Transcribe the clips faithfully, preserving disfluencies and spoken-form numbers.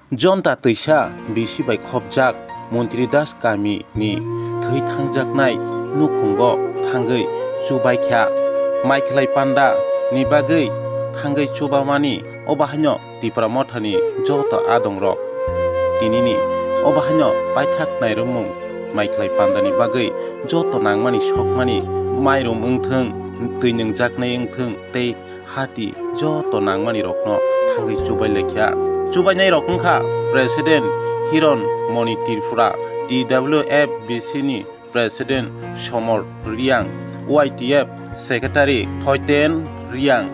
Jonta twisa bisi bai khopjak Montri Das kami ni thwi thangjaknai nukhungo thangwi chubaikha. Maikhlai panda ni bagwi thangwi chubamani obo haino Tipra Motha ni joto adong rok. Tinini obo haino paithak nairwkmung Maikhlai panda ni bagwi joto nangmani sokmani mairum wngthwng, twi nwngjaknai wngthwng tei hati joto nangmani rokno thangwi chubai laikha. Chubainai rok wngkha President Hiron Moni Tripura, T W F B C ni President Somor Riang, Y T F Secretary Thoiten Riang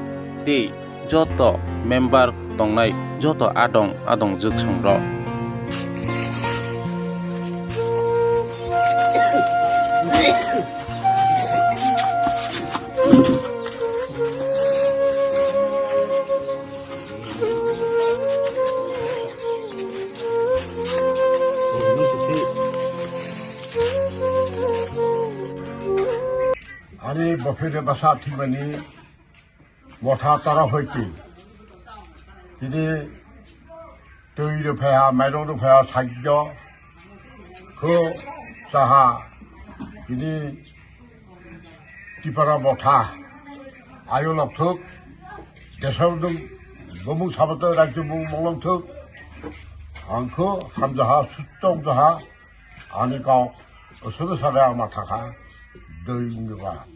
tei joto member tongnai joto adong adong jwksong rok. Ani bwphwirok bwsa thwimani motha tara hoiti. Tini twi rw phaiha, mairok rw phaiha, sakjo kho chaha. Tini Tipra motha ayo lokthuk, desok nwng bumung sabato rajyo bumung monglothuk. Ang kho hamjaha, sustong jaha, ani kok osono sabai ang ma thakha, doi wngba.